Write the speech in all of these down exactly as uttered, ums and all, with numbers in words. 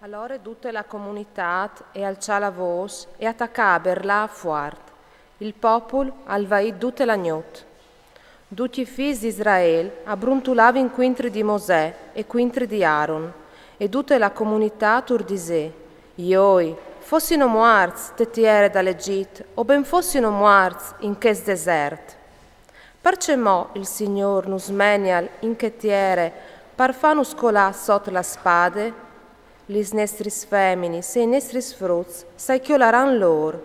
Alore dute la comunitât e alçà la vôs e a tacà a berlâ fuart. Il popul al vaì dute la gnot. Ducj i fîs di Israel a bruntulavin cuintri di Mosè e cuintri di Aron, e dute la comunitât ur disè: Joi, fossino muarts te tiere dal Egjit, o ben fossino muarts in chest desert. Parcemò il Signôr nus menial in chê tiere par fânus colâ sot la spade? Lis nestris feminis e i nestris fruts sai cjolaran lôr.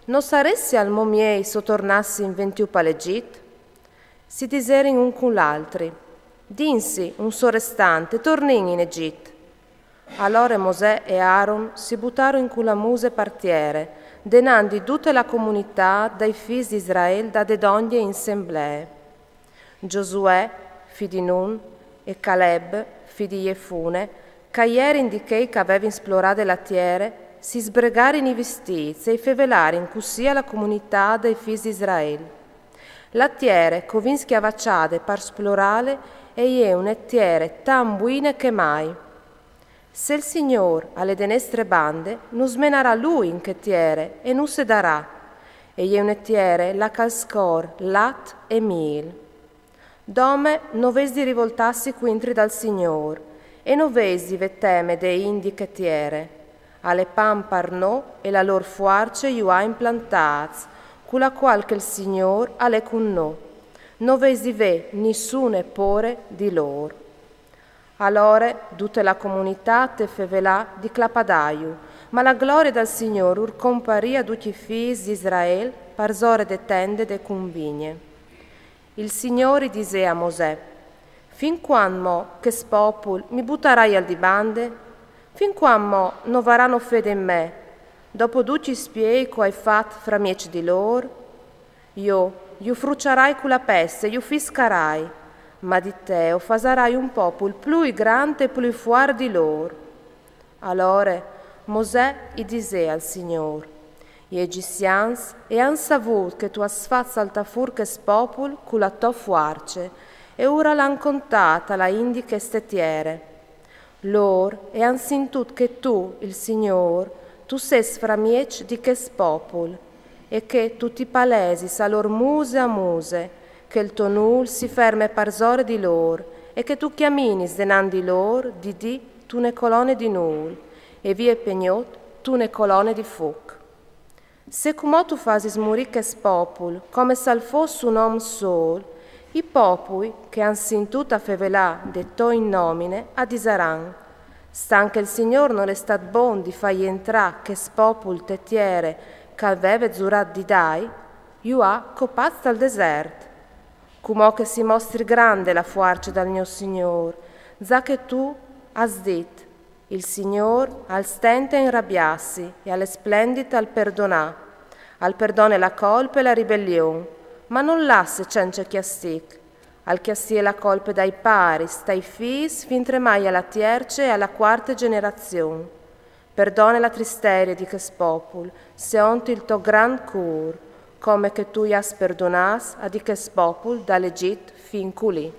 No saressial mo miei s'o tornassin ventiù pal Egjit? Si diserin un cul altri: Dinsi un sorestant e tornìn in Egjit. Alore Mosè e Aron si butaron cun la muse par tiere, denant di dute la comunitât dai fîs di Israel dade dongje in semblee. Giosuè, fi di Nun, e Caleb, fi di Jefune, ch'a jerin di chei ch'a vevin splorade la tiere, si sbregarin i vistîts e i fevelarin cussì a la comunitât dai fîs di Israel: La tiere ch'o vin scjavaçade par splorâle e je une tiere tant buine che mai. Se il Signôr al è de nestre bande, nus menarà lui in chê tiere e nus e darà. E je une tiere là ch'al scor lat e mîl. Dome no vês di rivoltâsi cuintri dal Signôr, e no vês di vê teme de int di chê tiere. Al è pan par nô e la lôr fuarce ju à implantâts, cu la cuâl che il Signôr al è cun nô. No vês di vê nissune pôre di lôr. Alore dute la comunitât e fevelà di clapâ daiu, ma la glorie dal Signôr ur comparì a ducj i fîs di Israel parsore de tende de cunvigne. Il Signôr i disè a Mosè: Fin cuant mo chest popul mi butaraial di bande? Fin cuant mo no varano fede in me, dopo ducj i spiei ch'o ai fat framieç di lôr? Jo ju fruçarai cu la peste, ju fiscarai, ma di te o fasarai un popul plui grant e plui fuart di lôr. Alore Mosè i disè al Signôr: I egjicians e àn savût che tu âs fat saltâ fûr chest popul cu la tô fuarce, e ur al àn contât a la int di cheste tiere. Lôr e àn sintût che tu, il Signôr, tu sês framieç di chest popul, e che tu ti palesis a lôr muse a muse, che il to nûl si ferme parsore di lôr, e che tu cjaminis denant di lôr di dì tune colone di nûl, e vie pe gnot tune colone di fuc. Se cumò tu fasis murî chest popul, come s'al fos un om sôl, i popui che àn sintût a fevelâ de tô in nomine a disaran: Stant che il Signôr nol è stât bon di fâ jentrâ chest popul te tiere ch'al veve zurât di dai, ju à copâts tal desert. Cumò che si mostri grande la fuarce dal gno Signôr, za che tu âs dit: Il Signôr al stente a inrabiâsi e al è splendit al perdonâ. Al perdone la colpe e la ribelion, ma nol lasse cence cjastic. Al cjastie la colpe dai paris tai fîs fintremai a la tierce e a la cuarte generazion. Perdone la tristerie di chest popul, seont il to grant cûr, come che tu i âs perdonâts a di chest popul dal Egjit fin culì.